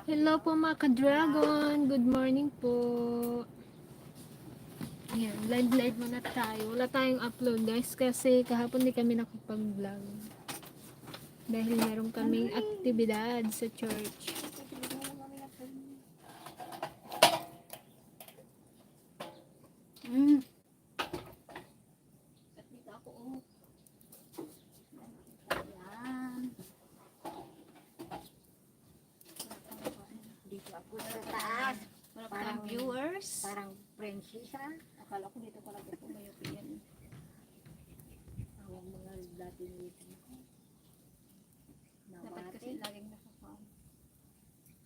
Hello po mga ka-dragon. Good morning po. Ayan, live muna tayo. Wala tayong upload guys kasi kahapon di kami nakapag-vlog. Dahil meron kaming aktibidad sa church. Dito ako sa taas. Wala pa Parang tayong viewers. Parang prinsesa. Akala ko dito pala po may yan. Ang mga dating meeting ko. Dapat kasi Nawati. laging nakapam.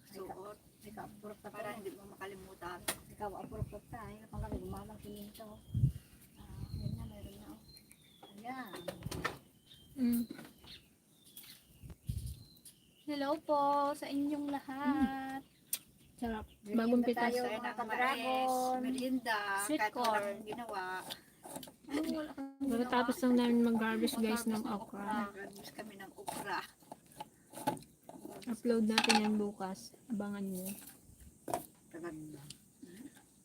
Suot. Ikaw, apurot ka Para tayo. hindi mo makalimutan. Ikaw, apurot ka tayo. Kapag kami gumamang sininto. Yan na, meron na. Ayan. Hello po sa inyong lahat. Sarap. Bagong Merienda pitas. tayo, mga ka-dragon. Merienda. Sweet Kahit wala corn. akong ginawa. Ano wala kang Pagkatapos lang namin mag-harvest guys ng okra. Mag-harvest kami ng okra. Upload natin yan bukas. Abangan nyo. Tagagda.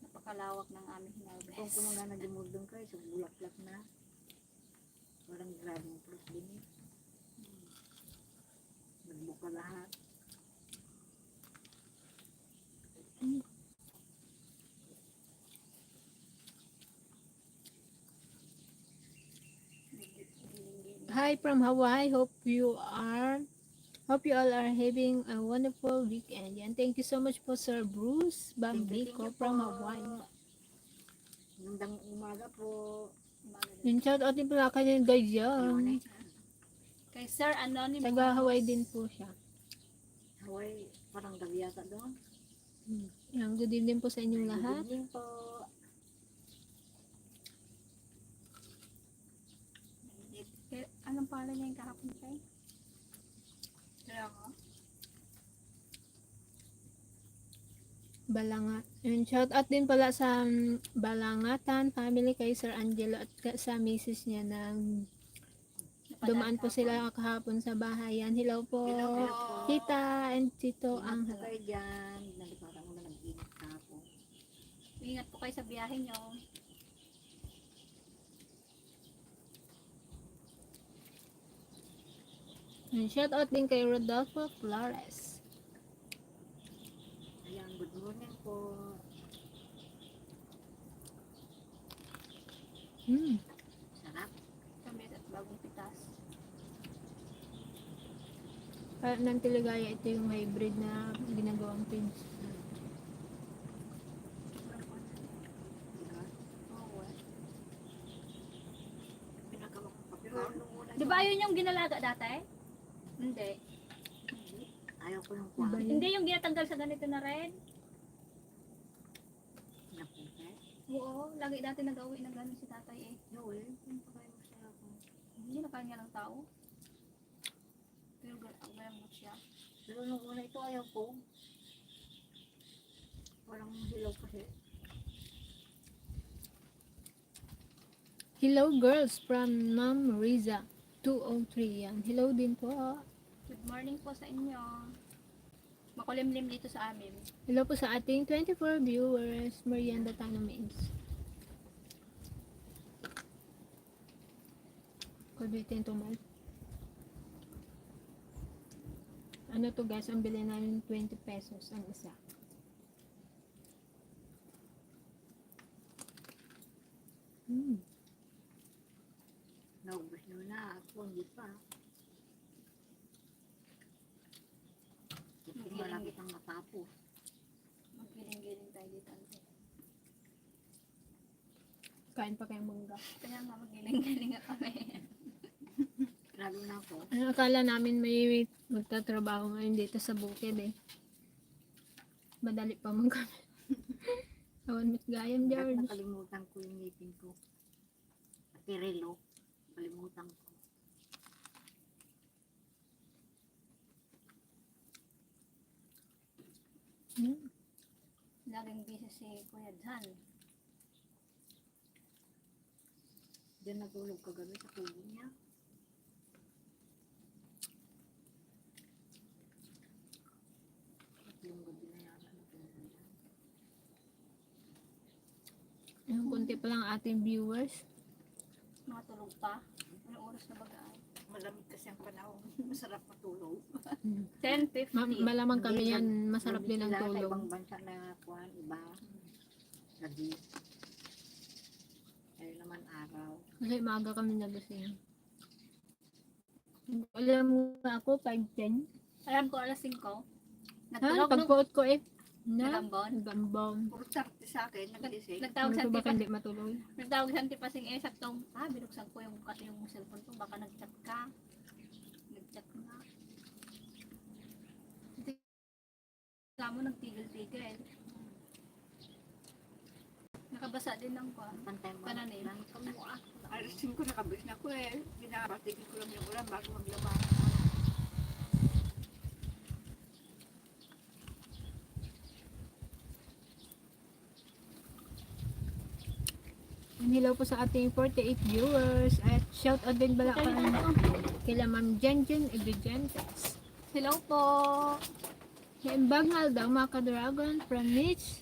Napakalawak ng aming Kung harvest. kumaga nagimurdong kayo, sa bulaklak na. Parang grabing fruit din eh. Nagbuka lahat. Hi from Hawaii. Hope you all are having a wonderful weekend. And thank you so much po Sir Bruce Thank Bambico you from po. Hawaii. Magandang umaga po. Yung shout out din pala kayo guys Ayun yan. eh. Kay Sir Anonymous. Taga Hawaii din po siya. Hawaii, parang gabi yata doon. Yan, good evening po sa inyong lahat. Good evening po. Anong pangalan niya yung kahapon kay? Kaya nga. Balangat. And shout out din pala sa Balangatan family kay Sir Angelo at sa misis niya na dumaan po sila kahapon sa bahayan. Hello po. Hello po. Tita and Tito Ingat po Angela. kayo dyan. Naliparang mo na nag-ingat ka po. Ingat po kayo sa biyahe niyo. And shout out din kay Rodolfo Flores. Ayan, good morning po. Sarap. Kami at bagong pitas. Para ng Tiligaya, ito yung hybrid na ginagawang pins. Diba? Oo. Pinagawa ko pa. Pero nung una Di ba yun yung ginalaga dati? Hindi. ayaw ko ng Iba kuha. yun. Hindi yung ginatanggal sa ganito na red. Napunta. Oo, lagi dati nag-uwi na gano'n si tatay eh. No, eh. Yung pakain mo siya ako. Hindi na kanya ng tao. Pero gamot siya. Pero nung una ito ayaw ko. Parang hilaw kasi. Hello girls from Ma'am Riza 203 yan. Hello din po. Good morning po sa inyo. Makulimlim dito sa amin. Hello po sa ating 24 viewers. Merienda tayo means. Kulitin tumal. Ano to guys, ang bili namin 20 pesos ang isa. Naubos nyo na. Ako hindi pa. Kasi malaki pang matapos. Maggiling-giling tayo dito. ante. Kain pa kayong mangga. Kaya nga maggiling-giling nga kami. Lalo na ako. Ano, akala namin may magtatrabaho ngayon dito sa bukid eh. Madali pa man kami. Awan mit gayam, Bakit George. nakalimutan ko yung ngipin ko. Pati relo. Nakalimutan ko. Laging busy si Kuya Jan. Diyan natulog kagabi sa kubo niya. Yung ating viewers. Mga tulog pa. Anong oras na bagaan? Malamig kasi ang panahon. Masarap matulog. 10:50. Malamang kami Hindi, yan, masarap din ang sila Sa tulog. ibang bansa na kuhan, iba. Gabi. Tayo naman araw. Kasi maaga kami nagising. Alam mo ako, 5:10. Alam ko alas 5. Ha? Nagtulog nung Pagpuot ko eh. Na? nagambon. Gambong. Puro tarte sa akin, nagising. Nagtawag Ano sa ko baka Antipasing. hindi matuloy? Nagtawag sa Antipasing saktong, binuksan ko yung kasi yung cellphone ko, baka nag-chat ka. Nag-chat na. Kaya mo nagtigil-tigil. Nakabasa din ng kwan. Pantay mo. Pananim. Lang kamua. Alisin ko, nakabis na ko eh. Binabatigil ko lang yung ulan bago maglaba. Hello po sa ating 48 viewers. At shout out din bala kila Ma'am Jenjen Ibigentes. Hello po! Yung bagnal daw mga ka-dragon from Mitch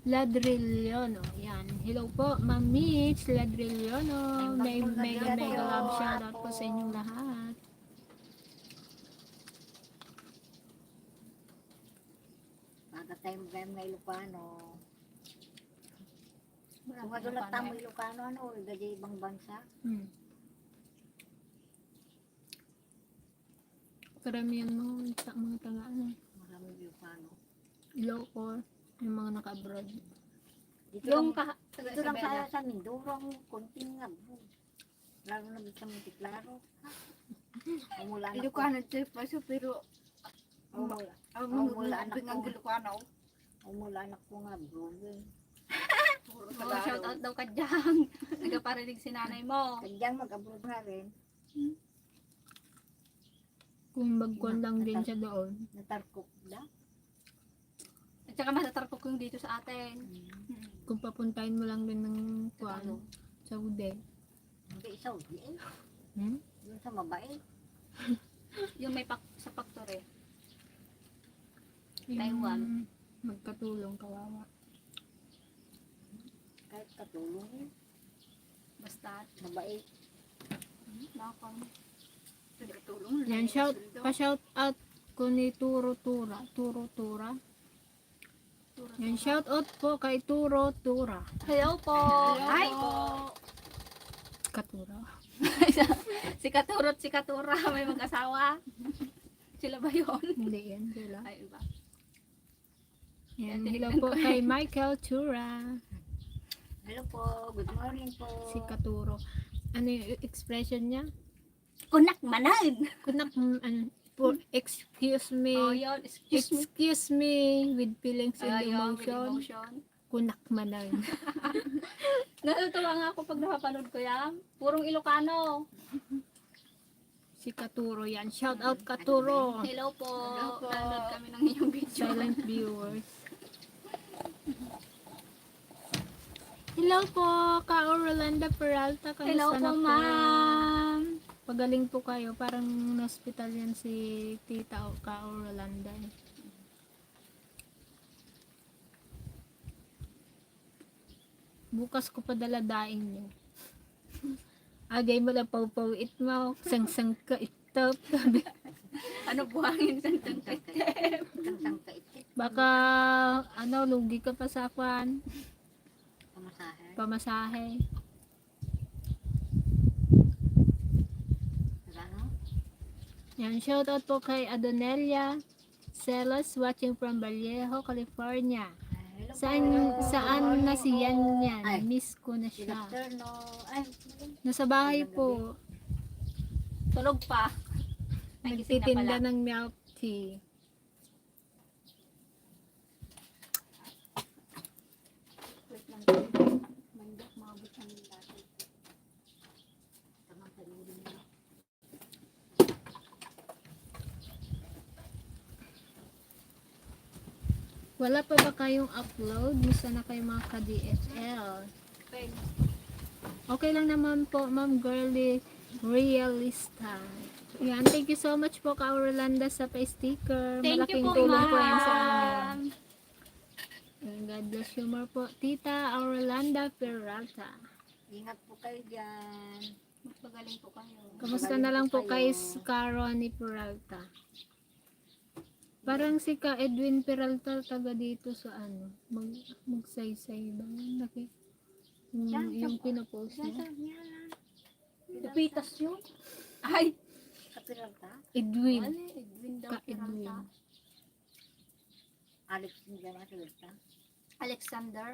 Ladrillono. Yan. Hello po, Ma'am Mitch Ladrillono. Mega love shout out po sa inyong lahat. Pagkatay mo kayo mga Ilocano. Kung Marami madulat na tamo panay. Ilocano, ano, gaji ibang bansa. Karamihan mo mga taga ano, Maraming Ilocano. Ilocor, yung mga naka-abroad. Dito Yung lang, taga dito lang Isabela. sa Mindoro, ang konting nga. Lalo na sa Montiklaro. Umula na ko. Ilocano tayo pa siya, pero Umula. ang Umula anak mga ko. Ilocano, Umula na ko nga, bro. puro Oh, Tagalog. shout out daw ka dyan. Nagaparinig si nanay mo. Kadyang mag-abroad na rin. Kung bagkuan lang din siya doon. Natarkop na. At saka matatarko ko yung dito sa atin. Kung papuntahin mo lang din ng kuan, Saudi. Hindi, Saudi eh. Hmm? Yung sa mabait. Yung may sa factory. Yung Taiwan. Magkatulong kawawa. Kahit katulong eh. Basta. Mabait. Nakakam. Nagkatulong na Yan, lang yung sweldo. pa-shout out ko ni Turo Tura. Turo Tura. Yan, shout out po kay Turo Tura. Hello po! Hi! Katura. Si Katurot, si Katura, may mag-asawa. Sila ba yun? Hindi yan, sila. Ay, iba. Yan, Yan, hello tinignan po ko. kay Michael Tura. Hello po. Good morning po. Si Katuro. Ano yung expression niya? Kunak manan! Kunak, ano, po, excuse me. Oh, yun. Excuse me. Excuse me with feelings and Ayun, with emotion. emotion. Kunak manan. Natutuwa nga ako pag napapanood ko yan. Purong Ilocano. Si Katuro yan. Shout out Katuro. Hello po. Hello po. Nanonood kami ng iyong video. Silent viewers. Hello po, Ka Orlando Peralta. Kamusta Hello na po, ma'am. Pagaling po kayo. Parang hospital yan si Tita o Ka Orlando. Bukas ko padala daing niyo. Agay mo lang pawpawit mo. Sang-sang ka ito. Ano buhangin sa tangkay? Tangsang kaitit. Baka, ano, lugi ka pa sa kwan. Pamasahe. Pamasahe. Ano? Yan, shoutout po kay Adonelia Celos watching from Vallejo, California. Hello Saan na si Yan Ay. yan? Miss ko na Good siya. afternoon. Ay, Nasa bahay po. Tulog pa. Ay, gising na Nagtitinda pala. ng milk tea. Wait lang. Mandok, mabot kami dati. tamang panurin mo. Wala pa ba kayong upload? Musta na kayo mga ka-DSL? Okay. Okay lang naman po, Ma'am Girly Realista. Yan, thank you so much po ka Orlando sa pa-sticker. Thank Malaking you po, tulong po yan sa amin. ma'am. And God bless you more po. Tita Orlando Peralta. Ingat po kayo dyan. Mas magaling po kayo. Kamusta na lang po kay Ronnie Peralta? Parang si Ka Edwin Peralta taga dito sa ano, magsaysay ba? Yung pinapost Yan niya. sa yan. Lupitas yun. Ay! Kapiralta. Edwin. Ano? Edwin daw. Ka Edwin. Peralta. Alex hindi na kapiralta. Alexander.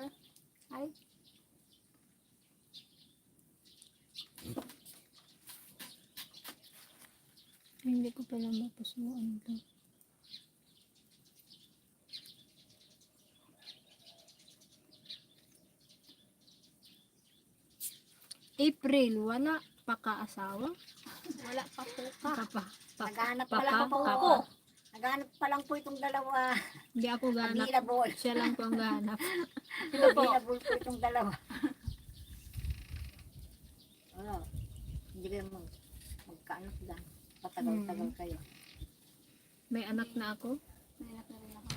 Ay. Ay, hindi ko pala mapasuan to. April, wala pa ka-asawa? Wala pa po ka. Papa. Naghahanap pa Papa, lang po papa. ako. Naghahanap pa lang po itong dalawa. Hindi ako ganap. Available. Siya lang po ang ganap. Available po itong dalawa. Ano? Hindi kayo magkaanak dyan. Patagal-tagal kayo. May anak na ako. May anak na rin ako.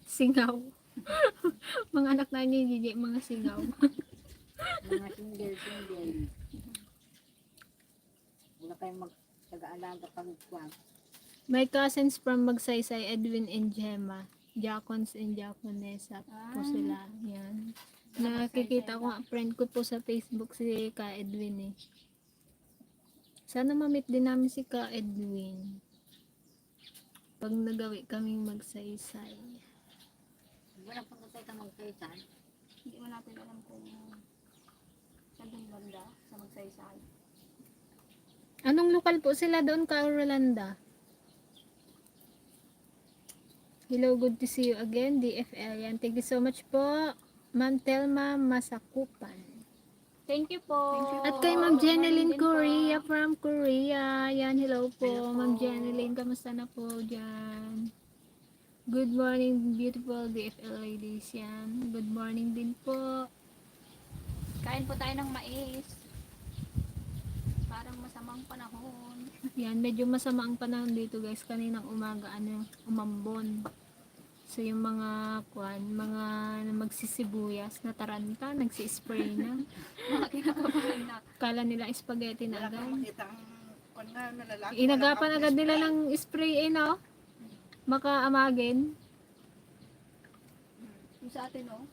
Singaw. Mga anak na niya, Gigi, mga singaw. Mga single. Wala kayong mag-taga-alaga pag-kwan. My cousins from Magsaysay, Edwin and Gemma. Jacons and Jaconesa po sila. Yan. Nakikita ko, friend ko po sa Facebook si Ka Edwin eh. Sana ma-meet din namin si Ka Edwin. Pag nagawi kaming magsaysay. Wala pang tayo kang magkaisan. Hindi mo natin alam kung saan yung banda sa magsaysay. Anong lokal po sila doon, Ka Rolanda? Hello, good to see you again, DFL. Yan. Thank you so much po, Ma'am Telma Masakupan. Thank you po. At kay Ma'am Jeneline Korea from Korea. Yan, hello po. Ma'am Jeneline, kamusta na po dyan? Good morning, beautiful DFL ladies. Yan. Good morning din po. Kain po tayo ng mais. Parang masamang panahon. Yan, medyo masama ang panahon dito guys. Kaninang umaga, umambon. So yung mga mga magsisibuyas na taranta, nagsi-spray na. Mga kinakabahan na. Kala nila spaghetti na Wala kang agad. makita ang kung nga na lalaki. Inagapan agad nila ng spray eh, no? Makaamagin. Yung sa atin, no?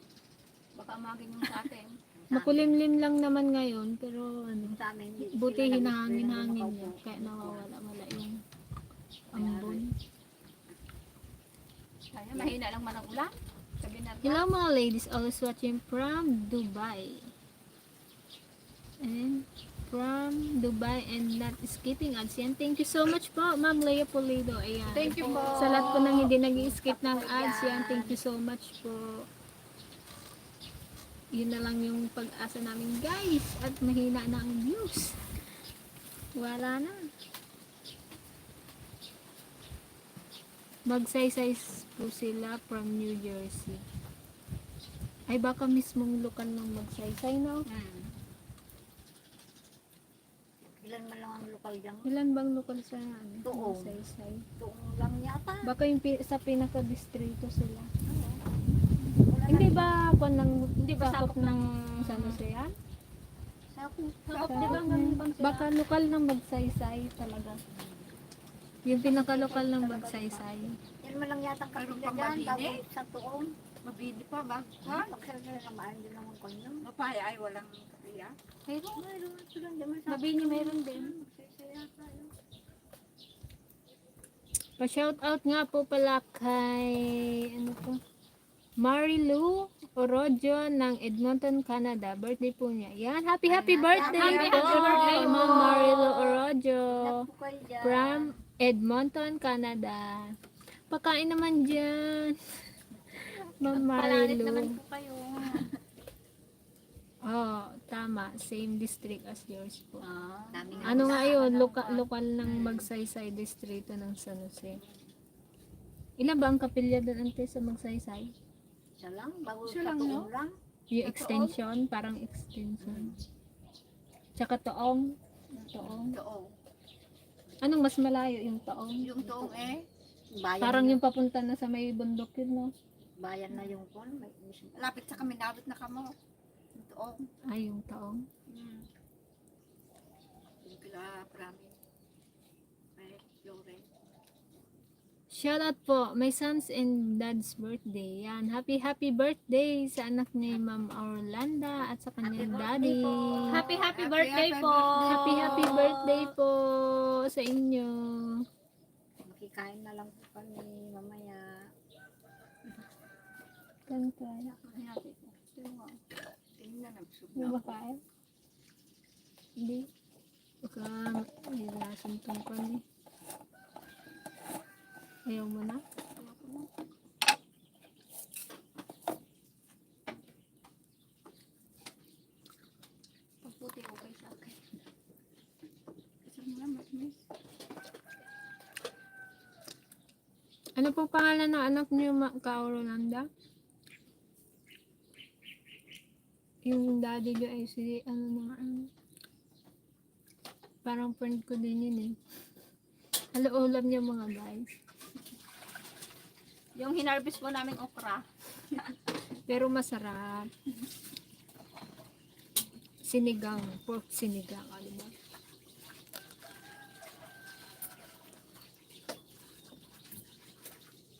Baka amagin yung sa atin. Makulimlim lang naman ngayon, pero ano, Sa amin, hindi buti sila hinahangin-hangin nag-spray niya, ng kaya nawawala-wala yung ambon. Kaya mahina lang man ang ulan. Sabi na Hello mga ladies, always watching from Dubai. And from Dubai and not skipping ads yan. Thank you so much po, Ma'am Lea Pulido. Ayan. Thank you po. Sa lahat po nang hindi nag-skip ng ads yan, thank you so much po. Yun na lang yung pag-asa namin guys. At mahina na ang views. Wala na. Magsaysay po sila from New Jersey. Ay baka mismong lokal ng magsaysay, no? Ilan man lang ang lokal dyan. Ilan bang lokal sa ano? Tuong. Magsaysay? Tuong lang yata. Baka yung sa pinaka-distrito sila. Wala Hindi na- ba ako ng Hindi ba sakop sakop ng San Jose yan? Sakop. Sakop, di ba? Ganun bang sila? Baka lokal ng magsaysay talaga. Yung pinaka-lokal ng magsaysay. Yan man lang yata ang Mayroon kapila pang dyan. mabini. Tapos sa tuong. Mabili pa ba? Ha? Pagsalsal naman, hindi naman kanya. Mapaya ay walang kapiya. Mayroon. Mayroon sila, hindi man Mabini mayroon din. Magsasaya tayo. Pa-shoutout nga po pala kay ano to? Marilu Orojo ng Edmonton, Canada. Birthday po niya. Yan, happy birthday happy po, birthday po. Ma'am Marilu Orojo Ingat po kayo dyan. from Edmonton, Canada. Pakain naman dyan. Ma'am Palalit Marilu. naman po kayo. Oh, tama. Same district as yours po. Daming Ano nga yun? Lokal ng Magsaysay distrito ng San Jose. Ilan ba ang kapilya doon ante sa Magsaysay? Isa lang, bago Isa sa lang, tuong lang. Yung extension, parang extension. Tsaka Toong. Toong. Anong mas malayo yung Toong? Yung toong Bayan, Parang yung papunta na sa may bundok yun, no? bayan na yung kon. lapit sa kami, nabot na kamo. Yung Toong. Ay, yung taong. Yung kila Prami. Ay, Loren. Shoutout po, my son's and dad's birthday. Yan, happy birthday sa anak ni Ma'am Orlanda at sa kanyang daddy. Happy Happy birthday po! Happy birthday po sa inyo. Makikain na lang po kami mamaya. Kaya, Happy po. Tingnan, nabsog hindi na. ba kaya? Hindi. Baka ilasan kang kami. Ayaw mo na? Pagputi okay sa akin. Isang naman, miss. Ano po pangalan ng anak niyo, Ka-Orlanda? Yung daddy niyo ay si, parang friend ko din yun eh. Hello, ulam niyo mga guys. Yung hinarvest po namin okra. Pero masarap. Sinigang, pork sinigang, ano ba?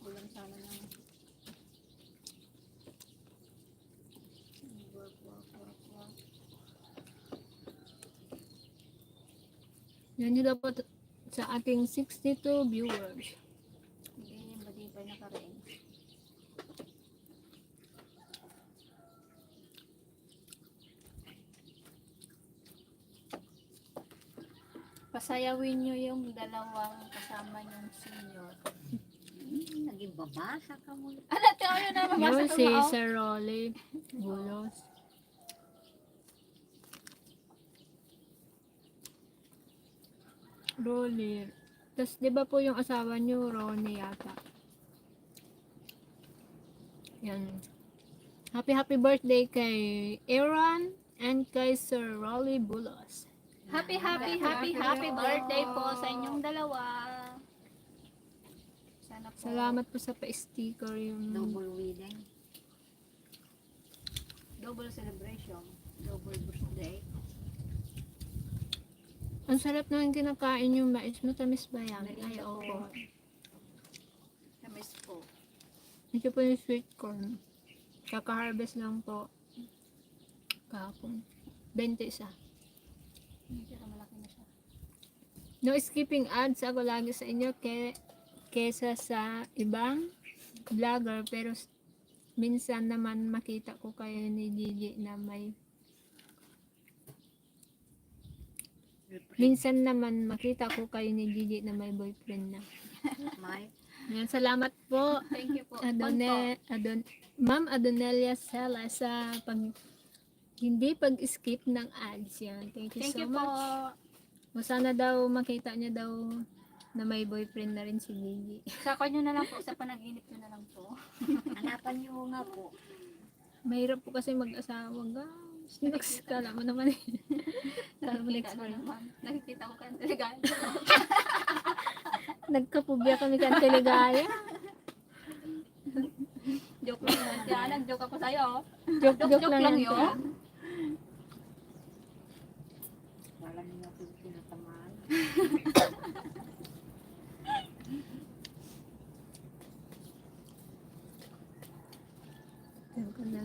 Ulam sana ng work. Yan nyo daw po sa ating 62 viewers. Hindi yung badipay na ka rin. Pasayawin nyo yung dalawang kasama yung senior. Naging babasa ka mo. Ano, tayo na mabasa Yun ko si ba? Sir Rolly Bulos. Rolly. Tapos di ba po yung asawa nyo, Ronnie yata. Yan. Happy birthday kay Aaron and kay Sir Rolly Bulos. Happy birthday po sa inyong dalawa. Sana po. Salamat po sa pa-sticker yung Double wedding. Double celebration. Double birthday. Ang sarap naman kinakain yung mais. Matamis ba yan? Merinda Ay, po. opo. Tamis po. Ito po yung sweet corn. Kaka-harvest lang po. Kahapon. 21. Pero malaki na siya. No skipping ads ako lagi sa inyo kesa sa ibang vlogger. Pero minsan naman makita ko kayo ni Gigi na may boyfriend na. May. Yan, salamat po. Thank you po. Ma'am Adonelia Sela sa hindi pag-skip ng ads yan. Thank you Thank so you po. much. O sana daw makita niya daw na may boyfriend na rin si Gigi. Sa nyo na lang po. Sa panaginip nyo na lang po. Hanapan niyo nga po. Mahirap po kasi mag-asawa, guys. Kala mo naman eh. Kala mo Nakikita next ko one. naman. Nakikita ko kayo talaga. Nagkapubya kami kan Teligaya. Joke lang yan. Kaya nag-joke ako sa'yo. Joke lang yan. yun. Wala niyo po tinatamaan. Yan ko na.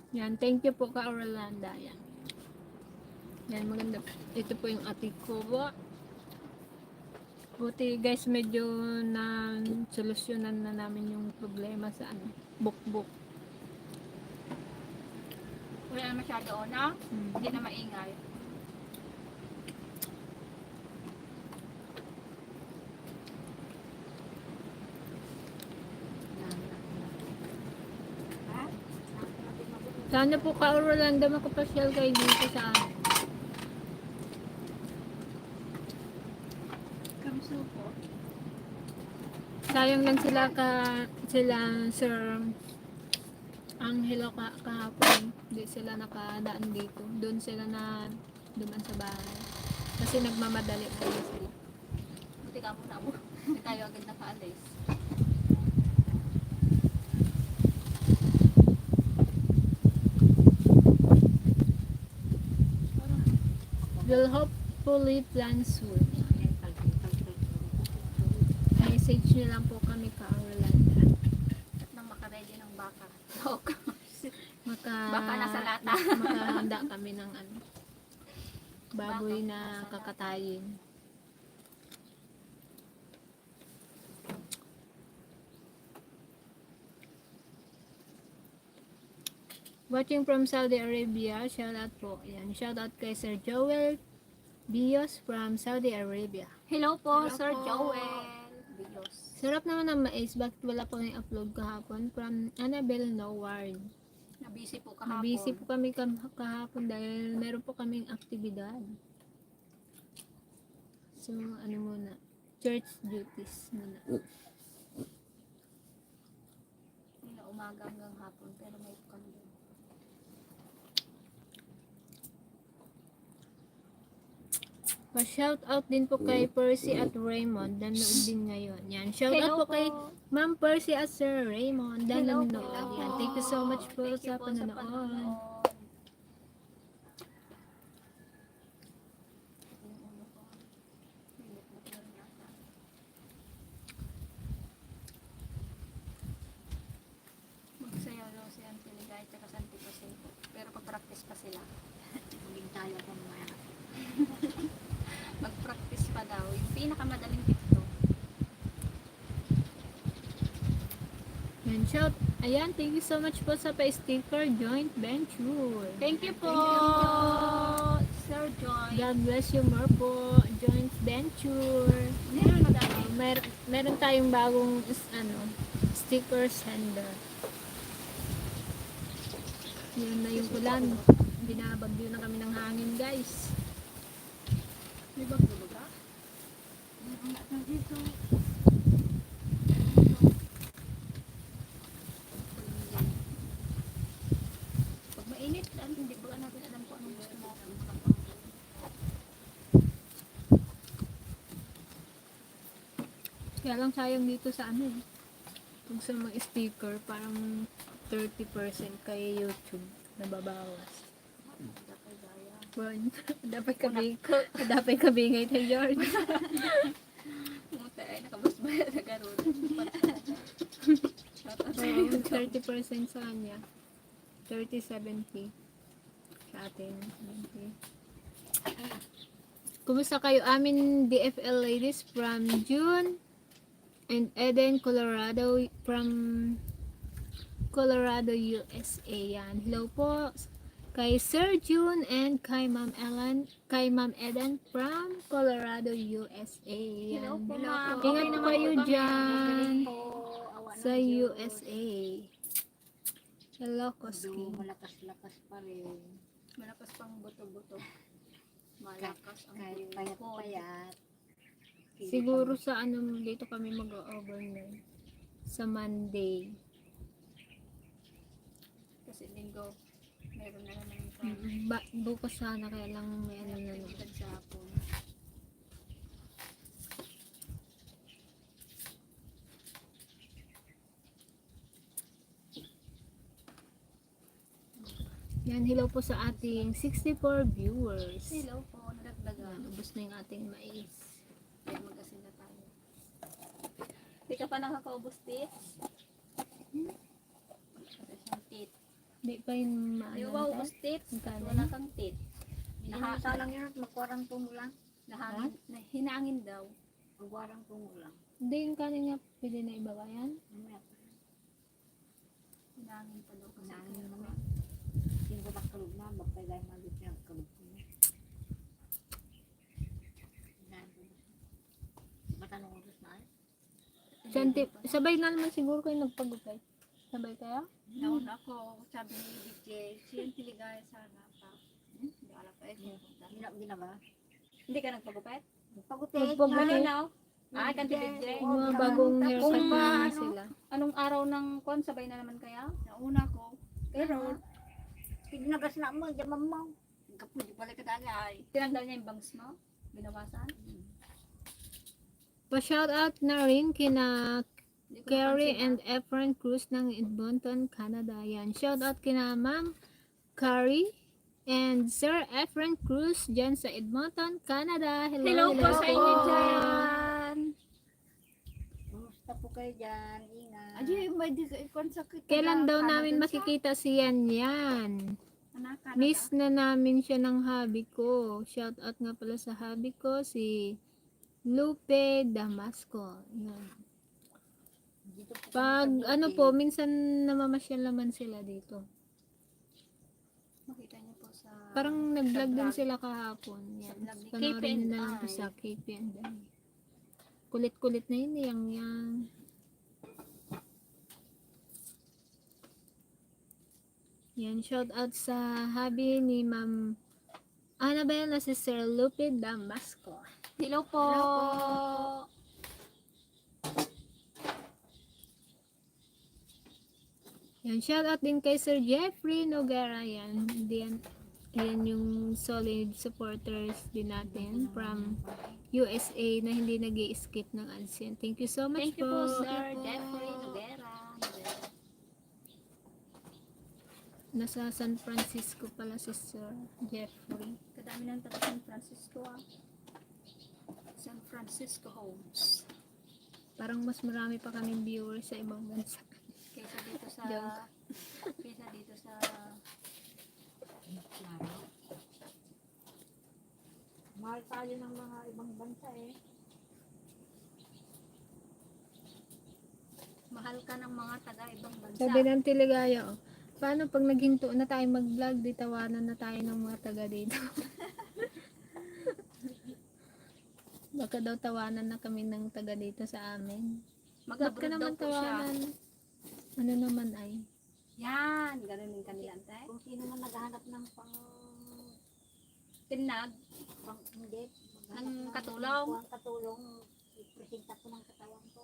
Yan, thank you po ka Orlando. Yan. Yan, maganda. Ito po yung ating kubo. Buti guys, medyo na solusyonan na namin yung problema sa bukbuk. Wala na masyado na. Hmm. Hindi na maingay. Sana po ka Orlando makapasyal kayo dito sa amin. Kamso po. Sayang lang sila Sir Angelo kahapon. Hindi sila nakadaan dito. Doon sila na duman sa bahay. Kasi nagmamadali na sila. Buti Buti ka muna mo. Hindi tayo agad nakaalis. Will hopefully plan soon. Message nyo lang po kami ka Rolanda. At nang makaready ng baka. Joke. Maka, Baka nasa lata. makahanda kami ng ano, baboy na kakatayin. Watching from Saudi Arabia, shout out po. Yan, shout out kay Sir Joel Bios from Saudi Arabia. Hello po, Hello Sir po. Joel. Bios. Sarap naman ng mais, bakit wala po na-upload kahapon from Annabelle Noward. Nabisi po kahapon. Busy po kami kahapon dahil meron po kaming aktibidad. So, ano muna, church duties muna. Mula umaga hanggang hapon, pero may kami. Pa-shout out din po kay Percy at Raymond, nanonood din ngayon. Yan, shout out po kay Ma'am Percy at Sir Raymond, Hello po. nanonood. Yan, thank you so much po Thank you sa po panonood. Magsayaw daw si Auntie Ligay at si Auntie Pasay. Pero pag-practice pa sila. Hindi tayo kumaya. Mag-practice pa daw. Yung pinakamadaling TikTok. Yan, shout. Ayan, thank you so much po sa pa-sticker joint venture. Thank you po, Sir Joy. God bless you more po, joint venture. Meron na dami. Meron tayong bagong sticker sender. Yun na yung ulan. Binabagyo na kami ng hangin, guys. May bago ba? Dito. Pag mainit, hindi ba natin alam kung anong gusto natin. Kaya lang sayang dito sa kung sa mga sticker, parang 30% kay YouTube nababawas. Bon, dapat kabingay tayo, George. Muta ay nakabasbaya na gano'n. Oo, 30% sa kanya. 30-70 sa atin. 70. Kumusta kayo? Amin DFL ladies from June and Eden, Colorado, from Colorado, USA. Yan. Hello po kay Sir June and kay Ma'am Ellen, kay Ma'am Eden from Colorado, USA. Yan. Hello po, Hello ma'am. po. Ingat Okay po naman kayo po kami. dyan Po, awa ng sa Diyos. USA. Hello, Do, Koski. malakas-lakas pa rin. Malakas pang buto-buto. Malakas ang Kahit buto. payat-payat. Siguro sa dito kami mag-overnight. Sa Monday. Kasi linggo, meron na naman yung travel. Bukas sana kaya lang may na naman. Actividad sa hapon. Yan, hello po sa ating 64 viewers. Hello po, nadagdagan. Yan, ubos na yung ating mais. Kaya mag-asin na tayo. Hindi ka pa nakakaubos, tits? Kasi siyang tit. Di pa yung Di ba ubos, tits? Magkano Wala yun? kang tit. Hinasa lang yun at magwarang tungo lang. Hinangin daw. Magwarang tungo lang. Hindi yung kanin nga pwede na ibaba yan. Mamaya pa. Hinangin pa daw. Kasi Hinangin kaya naman. Yung ko nakalog na, bagpay dahil malit niya ang kalog ko niya. Ba't anong oras na ay? Sabay na naman siguro kayo nagpagupay. Sabay kaya? Nauna ako, sabi ni DJ, siya tiligaya sana pa. Hindi alam pa eh. Ginaba? Hindi ka nagpagupit? Pagutay. Nagpagupit. Now? Ah, kan DJ. Yung mga bagong haircut Kung na ano, sila. Anong araw ng kon? Sabay na naman kaya? Nauna ko, Pero, Pinagas na mo, jaman mo. kapag di pala kadali ay. tinanggal niya yung bangs mo? Binawasan? Pa-shoutout na rin kina Hindi ko Carrie napansin, and Efren Cruz ng Edmonton, Canada. Yan. Shoutout kina Ma'am Carrie and Sir Efren Cruz dyan sa Edmonton, Canada. Hello po sa inyo dyan. Kumusta po kayo dyan? Ingat. Aji, may di ka ikon sakit. Kailan daw namin makikita si Yan Yan? Miss na namin siya ng hubby ko. Shoutout nga pala sa hubby ko, si Lupe Damasco. Yan. Dito po Pag kami sa ano Leyte. po, minsan namamasyal naman sila dito. Makita niyo po sa... Parang nag-vlog din vlog. sila kahapon. Sa Yan. vlog ni Panoorin nyo na lang po KPNI. sa KPNI. Kulit-kulit na yun, Yang Yang. Yan, shout out sa hubby ni Ma'am Annabelle na si Sir Lupe Damasco. Hello po. Yan, shout out din kay Sir Jeffrey Noguera. Yan, yan yung solid supporters din natin from USA na hindi nag skip ng ads yan. Thank you so much Thank you po, Sir Thank you po. Jeffrey Noguera. Nasa San Francisco pala si Sir Jeffrey. Kadami ng taga San Francisco ah. San Francisco Homes. Parang mas marami pa kaming viewers sa ibang bansa. Kaysa dito sa... Joke. Kaysa dito sa... Klaro. Mahal tayo ng mga ibang bansa eh. Mahal ka ng mga taga ibang bansa. Sabi ng Tiligaya, oh, paano pag naghinto na tayo mag-vlog, di tawanan na tayo ng mga taga dito. Baka daw tawanan na kami ng taga dito sa amin. Ba't ka Mag-abroad daw naman po siya. tawanan? Ano naman ay? Yan, ganun yung kanilang te. Kung sino man naghahanap ng Tinag. hindi. Ang katulong. Ang katulong. Ipresenta ko ng katawan ko.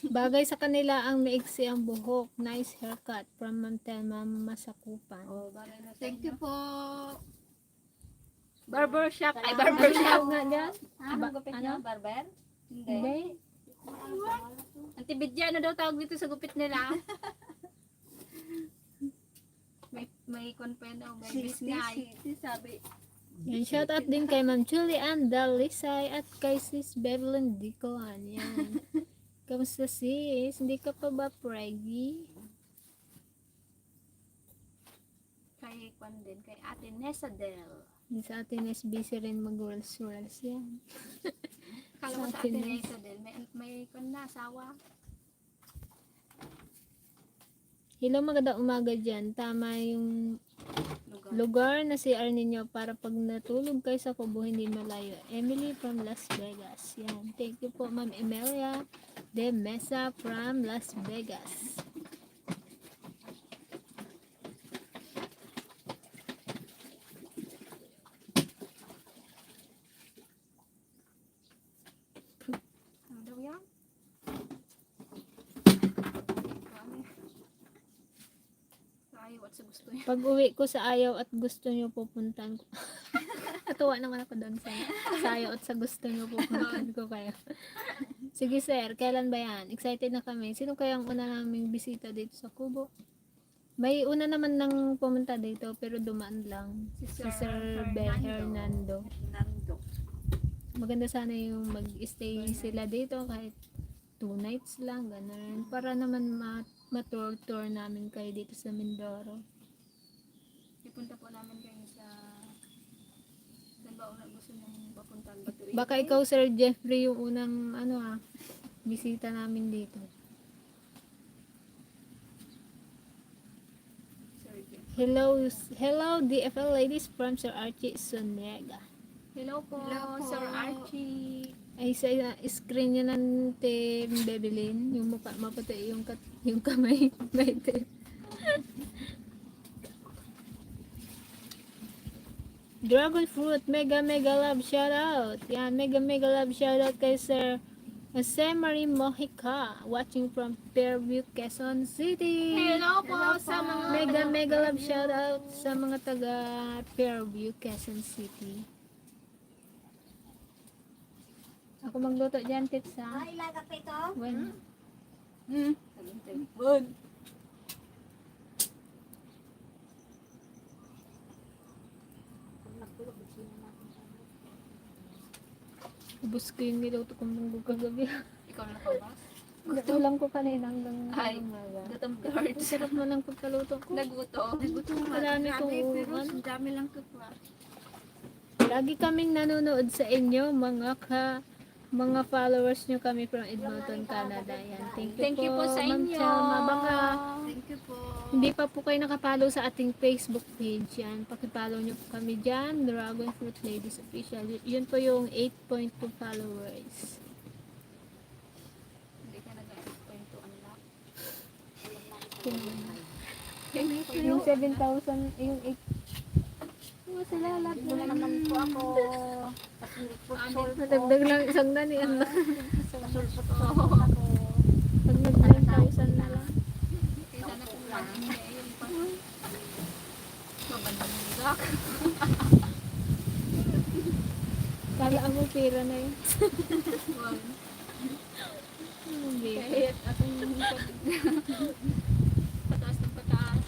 Bagay sa kanila ang maiksi ang buhok. Nice haircut from Ma'am Telma Masakupan. Oh, bagay na sa Thank inyo. you po. Barber shop. Ay, Salamat. barber shop. Ano nga dyan? Ah, Ba- gupit ano? niya, barber? Hindi. Hindi. Antibidya, ano daw tawag dito sa gupit nila? may konpen daw, may bisngay. Sabi. Yan, shout out din kay Ma'am Julian Dalisay at kay Sis Bevelyn Dicon. Yan. Kamusta sis? Hindi ka pa ba preggy? Kay Kwan din, kay Ate Nessa Del. Yung sa atin is busy rin mag-rolls-rolls yan. Kala ko Sa sa atin Ate na. Nessa Del, may Kwan na, asawa. Hello, maganda umaga dyan. Tama yung lugar na si ninyo para pag natulog kayo sa kubo hindi malayo. Emily from Las Vegas. Yan. Thank you po Ma'am Emilia de Mesa from Las Vegas. Ano daw yan? Ayaw at sa gusto niya. Pag uwi ko sa ayaw at gusto nyo pupuntan ko. Natuwa naman ako doon sa ayaw at sa gusto nyo pupuntan ko kayo. Sige sir, kailan ba yan? Excited na kami. Sino kayang una naming bisita dito sa Kubo? May una naman nang pumunta dito pero dumaan lang. Si Sir Hernando. Nando. Maganda sana yung mag-stay sila dito kahit 2 nights lang, ganun. Para naman ma-tour namin kayo dito sa Mindoro. Ipunta po namin kayo sa... Saan ba una gusto niyong papuntahan? Batuin? Baka ikaw Sir Jeffrey yung unang bisita namin dito. Sir Hello DFL ladies from Sir Archie Sonega. Hello po, Hello po. Sir Archie. Ay sa screen niya ng Team Bebelin, yung mukha maputi yung kamay may tape. Dragon fruit, mega love shout out. Yan, mega love shout out kay Sir Jose Marie Mojica, watching from Fairview, Quezon City. Hello po Hello sa po. mga Mega love shout out sa mga taga Fairview, Quezon City. Ako magluto dyan, tips ha. Ay, ilaga pa ito. When? Bun. Pag nagtulog, sino natin sa Ubus ko yung niluto kong munggo kagabi. Ikaw na pa ba? Ulam ko kanina hanggang Ay. umaga. Gutom Ang George. sarap mo ng pagkaluto ko. Naguto. Nagutom nga. Marami kong Grabe, pero uwan. ang dami lang kapwa. Lagi kaming nanonood sa inyo, mga followers nyo kami from Edmonton, Canada. Yan. Thank you po sa Ma'am inyo. Chalma. Baka Thank you po. hindi pa po kayo nakapalo sa ating Facebook page. Yan. Pakipollow nyo po kami dyan. Dragon Fruit Ladies Official. Yun po yung 8.2 followers. Hindi ka nag-point to unlock. Yung 7,000, yung 8. Oh, sila lahat Ito na naman po ako. Pasulpot-sulpot. Nadagdag lang isang dani. Pasulpot-sulpot ako. Pag nag-9,000 na lang. Kaya sana kung hindi yung pa. Mabandag. Kala mo pera na yun. Well, Hindi. kahit atong pataas ng pataas.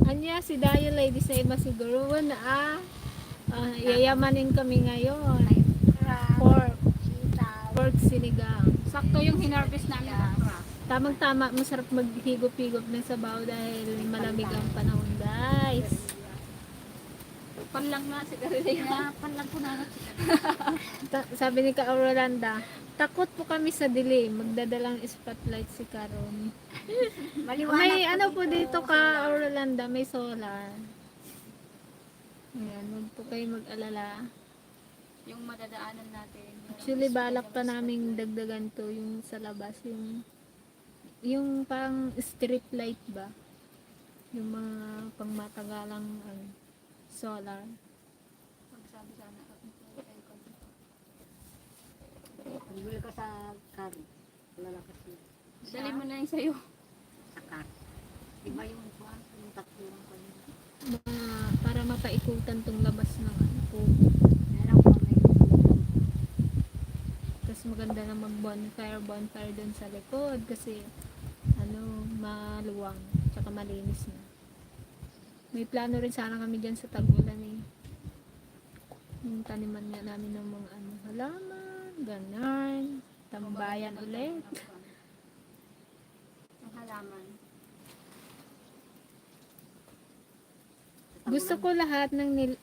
Anya, si Dayo Ladies na iba siguro na yayamanin kami ngayon. Pork. Pork sinigang. Sakto yung hinarvest namin ng okra. Tamang-tama, masarap maghigop-higop ng sabaw dahil malamig ang panahon, guys. Panlang na si Karina. Panlag ko na. Sabi ni Ka Aurolanda, takot po kami sa dilim. Magdadalang spotlight si Karon. Maliwanag May po ano po dito Ka Aurolanda, may solar. Ayan, huwag po kayo mag-alala. Yung madadaanan natin. Actually, balak pa naming dagdagan to yung sa labas, yung pang street light ba? Yung mga pangmatagalang solar. Magsabi sana ako. Pagbili ko sa car. Lalakas yun. Dali mo na yung sayo. Sa car. Iba yung kuhan. Yung tatluang ko yun. Para mapaikutan tong labas ng po. Meron ko may Tapos maganda na bonfire doon sa likod kasi maluwang tsaka malinis na. May plano rin sana kami dyan sa Tagulan eh. Yung taniman nga namin ng mga halaman, ganan, tambayan ulit. Ang halaman. Gusto ko lahat ng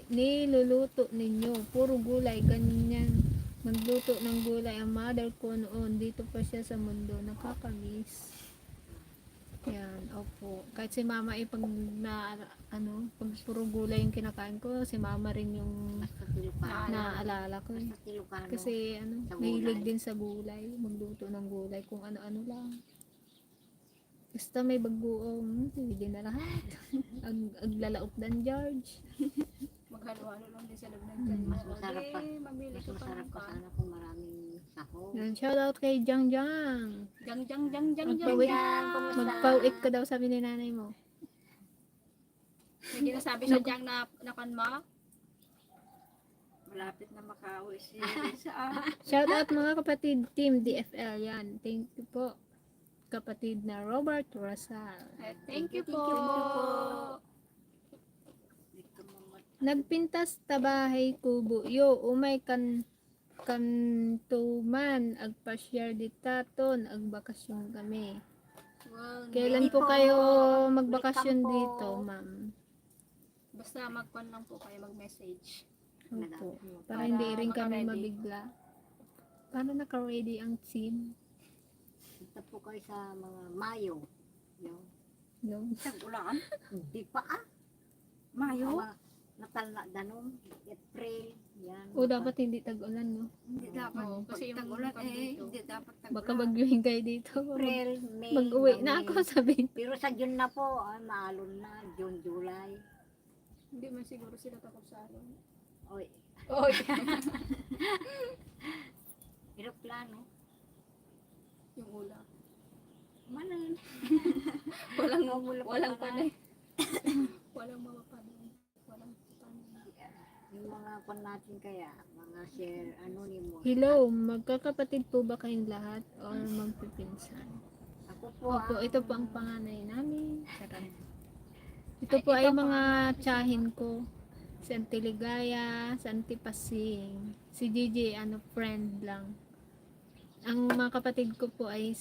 niluluto ninyo. Puro gulay, ganyan. Magluto ng gulay. Ang mother ko noon, dito pa siya sa mundo. Nakakamiss. Yan, opo. Kahit si mama pag pag puro gulay yung kinakain ko, si mama rin yung basta Ilocano. naaalala ko. Basta Ilocano. Kasi Sa mahilig gulay. din sa gulay. Magluto ng gulay kung ano-ano lang. Basta may bagoong, hindi na lahat. Aglalaop dan George. Maghalo-halo lang din sa loob ng dyan. Mas masarap pa. Mabili Mas ka pa masarap ng pa pan. sana kung maraming sahog. Yan, shoutout kay Jang Jang. Jang, jang, jang, jang, jang. Magpauwi, Kumusta? magpauwi ka daw sabi ni nanay mo. May ginasabi siya dyan na kan ma. Malapit na makauwi si Risa. Shoutout mga kapatid, Team DFL yan. Thank you po. Kapatid na Robert Rosal. Thank you po. Dito mo Nagpintas tabahay kubo. Yo, umay kantuman. Agpasyar ditaton. Agbakasyon kami. Well, Kailan po kayo magbakasyon dito, ma'am? basta magpan lang po kayo mag-message. Opo. Para hindi rin kami maka-ready. mabigla. Paano naka-ready ang team? Punta po kayo sa mga Mayo. Yung, No? Tag-ulan. hindi pa Mayo. Mga Natal na danom. April. Yan. O dapat hindi tag-ulan, no? Hindi dapat. Oo, kasi yung Tag-ulan dito. hindi dapat tag-ulan. Baka bagyuhin kayo dito. April, May. Mag-uwi May. na ako, sabi. Pero sa June na po, maalon na. June, July. Hindi man siguro sila takot sa alon. Oy, Oy. aeroplano. Yung ula. Manan. Walang Wala pa walang pala. panay. Walang mapapanay. Walang panay. Yung mga mga kwan natin kaya, mga share anonymous. Hello, magkakapatid po ba kayong lahat or magpipinsan? Ako po, Opo, ito po ang panganay namin. Charot. Ito Ay, po ay ito, mga panganay. tiyahin ko. Si Auntie Ligaya, si Auntie Pasing, si Gigi, friend lang. Ang mga kapatid ko po ay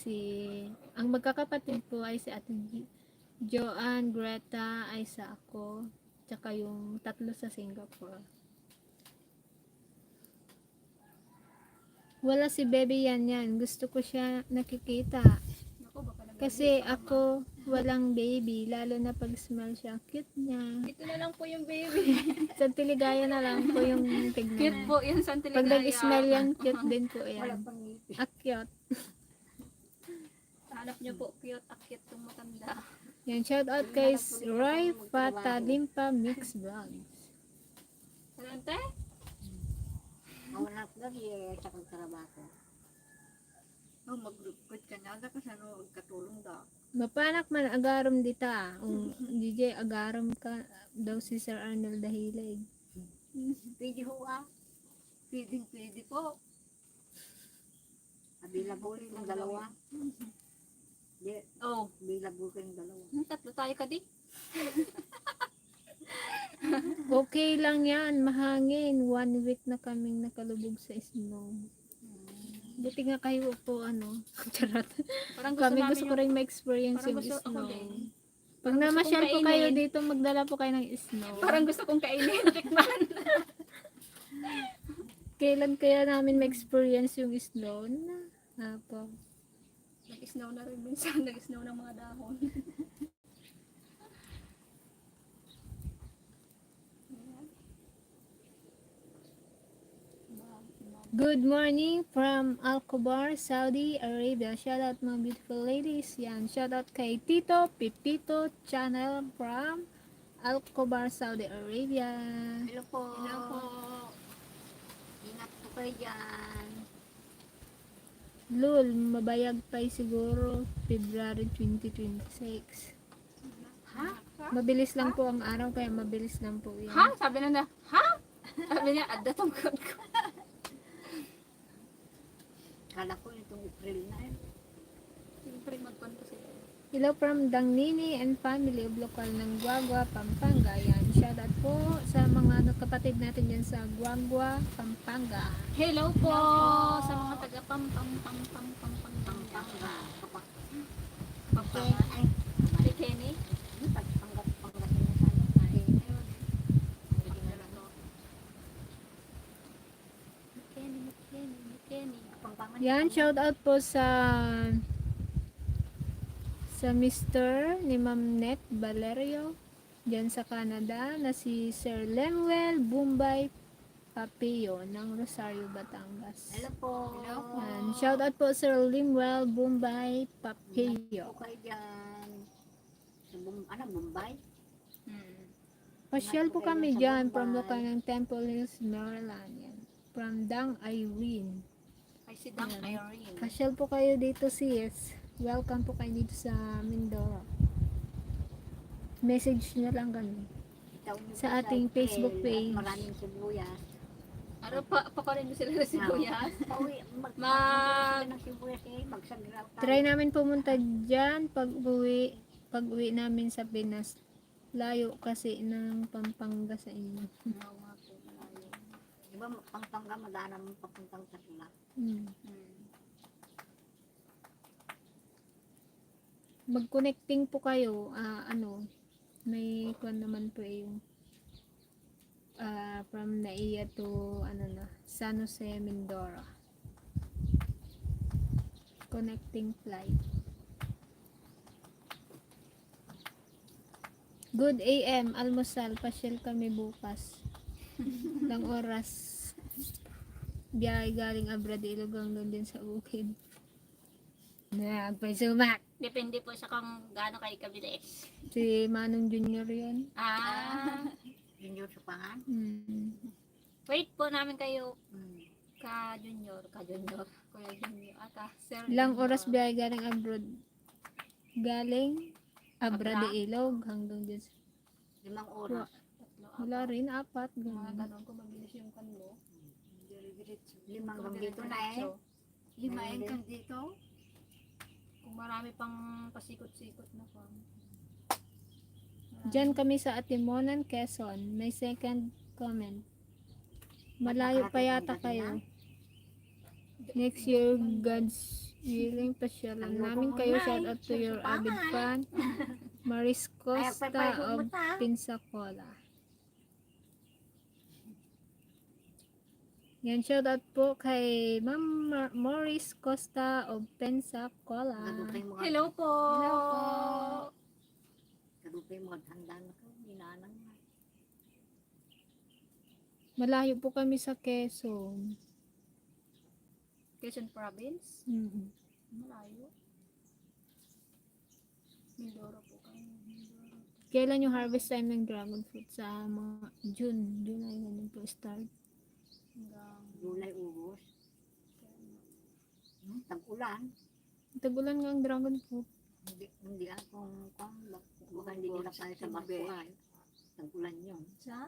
ang magkakapatid po ay si Ate Joanne, Greta, Isa ako, tsaka yung tatlo sa Singapore. Wala si Baby yan. Gusto ko siya nakikita. Naku, baka naman Kasi hindi pa ako walang baby, lalo na pag smell siya. Cute niya. ito na lang po yung baby. Sa Tiligaya na lang po yung Cute tignan. po yan sa Pag nag-smell yan, cute din po wala yan. pang ngipin. Cute. Hanap niyo po, cute, cute itong matanda. Yan, shout out kay Roy Patalimpa Mix Vlogs. Salante? Mawanap na sa kagtrabaho. Oh, mag-good ka na. Kasi ano, katulong daw. Mapanak man agarom dita. DJ agarom ka daw si Sir Arnold Dahilig. Pwede ho Pwede po. Available yung dalawa. Di, Oh, available kayong dalawa. tatlo tayo ka di. Okay lang yan, mahangin. 1 week na kaming nakalubog sa snow. Buti nga kayo po, charot. Parang gusto Kami namin gusto ko rin ma-experience parang yung gusto ako snow. din. Pag Parang gusto namasyal kong po kayo kainin. dito, magdala po kayo ng snow. Parang gusto kong kainin, tikman. Kailan kaya namin ma-experience yung snow? Po. Nag-snow na rin minsan, nag-snow ng mga dahon. Good morning from Al-Khobar, Saudi Arabia. Shout out mga beautiful ladies. Yan. Shout out kay Tito Pipito channel from Al-Khobar, Saudi Arabia. Hello po. Hello po. Ingat po kayo dyan. Lul, mabayag pa siguro February 2026. Ha? Mabilis lang po ang araw, kaya mabilis lang po yan. Ha? Sabi na, ha? Sabi niya, adda tong code ko. Kala ko itong April na eh. Siyempre, magpunta sila. Hello from Dangnini and family of lokal ng Guagua, Pampanga. Yan. Shout out po sa mga kapatid natin dyan sa Guagua, Pampanga. Hello po sa mga taga Pampanga. Kapak. Pampanga. Ay, Si Kenny. panggap na sana. Ay, ayun. Kenny. Pangpangan. Yan, shout out po sa Mr. ni Ma'am Net Valerio dyan sa Canada na si Sir Lemuel Bumbay Papio ng Rosario, Batangas. Hello po. Hello po. Yan, shout out po Sir Lemuel Bumbay Papio. Po kayo dyan. Sa Mumbai? Pasyal po kami dyan from lokal ng Temple Hills, Maryland. Yan. From Dang Irene. Ay, si Dang Yan. Irene. Pasyal po kayo dito sis. Welcome po kayo dito sa Mindoro. Message nyo lang kami. Sa ating Facebook page. Maraming sibuyas. Ano pa rin mo sila na sibuyas? Pauwi, Mag- ng sibuyas eh. Magsagraw tayo. Try namin pumunta dyan pag uwi namin sa Pinas. Layo kasi ng Pampanga sa inyo. Oo nga po, malayo. Di ba Pampanga madana mong papuntang Tarlac? Mag-connecting po kayo. May kwan naman po yung from Naiya to San Jose, Mindoro. Connecting flight. Good AM, almusal, pasyal kami bukas. Lang oras. Biyahe galing Abra de Ilogang doon din sa bukid. Nagpasumak. Depende po sa kung gaano kayo kabilis. Si Manong Junior yun. Junior sa pangan? Wait po namin kayo Hmm. ka-junior, kuya junior, sir. Ilang junior. oras biyahe galing abroad? Galing Abra Abra? de Ilog hanggang dyan sa 5 oras. tatlo, Wala apat. rin, 4. Mga Ganun. ganon, kung mabilis yung kanlo. Dire-diretso. Limang Kung dito na eh. diretso. Lima Meron ang din. kang dito. Kung marami pang pasikot-sikot na farm. Diyan kami sa Atimonan, Quezon. May second comment. Malayo pa yata kayo. Next year, God's willing, pasyalan namin kayo. Shout out to your avid fan, Maris Costa of Pensacola. Yan, shout out po kay Ma'am Maris Costa of Pensacola. Hello po! Hello po. Kadupay mga handa na ko. Ginanang na. Malayo po kami sa Quezon. Quezon Province. Mhm. Malayo. Mindoro po kayo. Mindoro. Kailan yung harvest time ng dragon fruit? Sa mga June. July ganun po start. Hanggang Gulay ubos. Tag-ulan. Tagulan nga ang dragon fruit. Hindi akong baka hindi nila kaya sa barko ay. Tag-ulan yun. sa?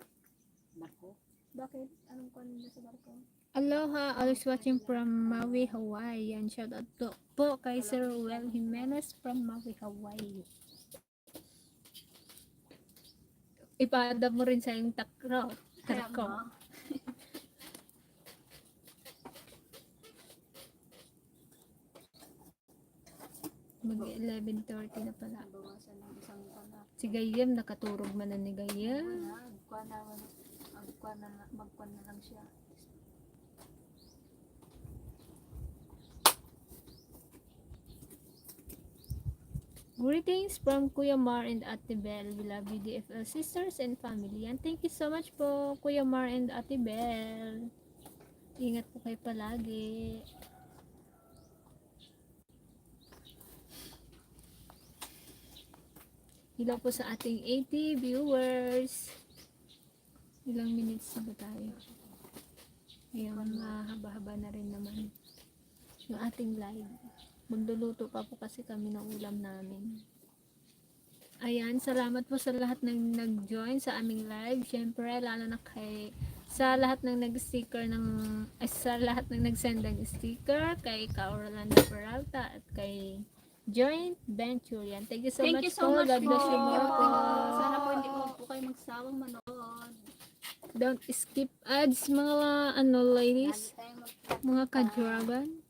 Barko. Bakit? Anong kwan na sa barko? Aloha, always watching from Maui, Hawaii. Yan, shout out po kay Sir Ruel Jimenez from Maui, Hawaii. Ipaada mo rin sa yung takro. Kaya Tarko. ba? Mag 11:30 na pala. Nabawasan ng isang tanak. Si Gayem, nakaturog man na ni Gayem. Wala. Magkwan na lang siya. Greetings from Kuya Mar and Ate Bel. We love you, DFL sisters and family. And thank you so much po, Kuya Mar and Ate Bel. Ingat po kayo palagi. Hello po sa ating 80 viewers. Ilang minutes na ba tayo? Ngayon, mahaba-haba na rin naman yung ating live. Magluluto pa po kasi kami ng ulam namin. Ayan, salamat po sa lahat ng nag-join sa aming live. Siyempre, lalo na sa lahat ng nag-sticker sa lahat ng nag-send ng sticker, kay Ka Orlando Peralta at kay Joint Venture. Yan. Thank you so Thank much you so po. much God bless you po. more po. Sana po hindi po kayo magsawang manood. Don't skip ads, mga ladies, mga ka-dragon.